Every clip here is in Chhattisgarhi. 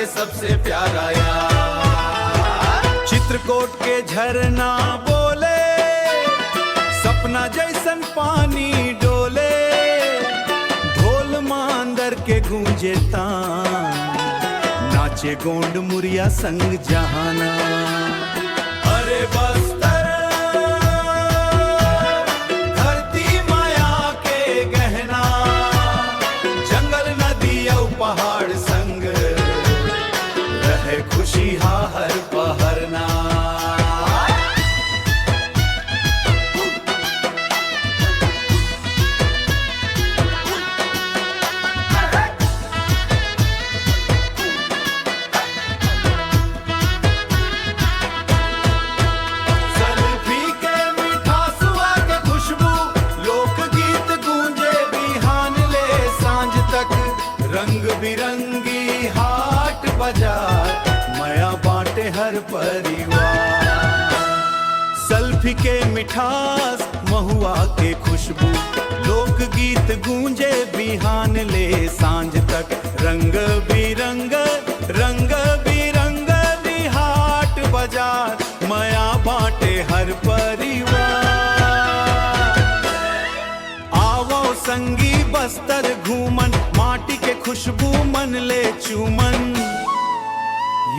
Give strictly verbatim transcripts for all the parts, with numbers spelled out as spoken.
सबसे प्यारा यार। चित्रकोट के झरना बोले, सपना जैसन पानी डोले, ढोल मांदर के गूंजे तान, नाचे गोंड मुरिया संग जहाना। अरे बस्तर, धरती माया के गहना, जंगल, नदी अउ पहाड़ संग, रहे खुशी हा हर पहर ना। सल्फी के मिठासुआ के खुशबू, लोकगीत गूंजे बिहान ले सांझ तक। रंग बिरंगी हाट बाजार, मया बांटे हर परिवार। सल्फी के मिठास, महुआ के खुशबू, लोकगीत गूंजे बिहान ले सांझ तक। रंग बिरंग, रंग बिरंग भी हाट बाजार, मया बांटे हर परिवार। आवो संगी बस्तर घूमन, माटी के खुशबू मन ले चूमन।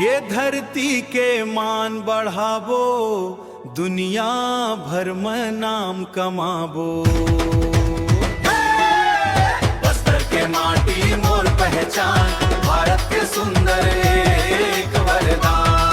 ये धरती के मान बढ़ाबो, दुनिया भर में नाम कमाबो। बस्तर के माटी मोर पहचान, भारत के सुंदर एक वरदान।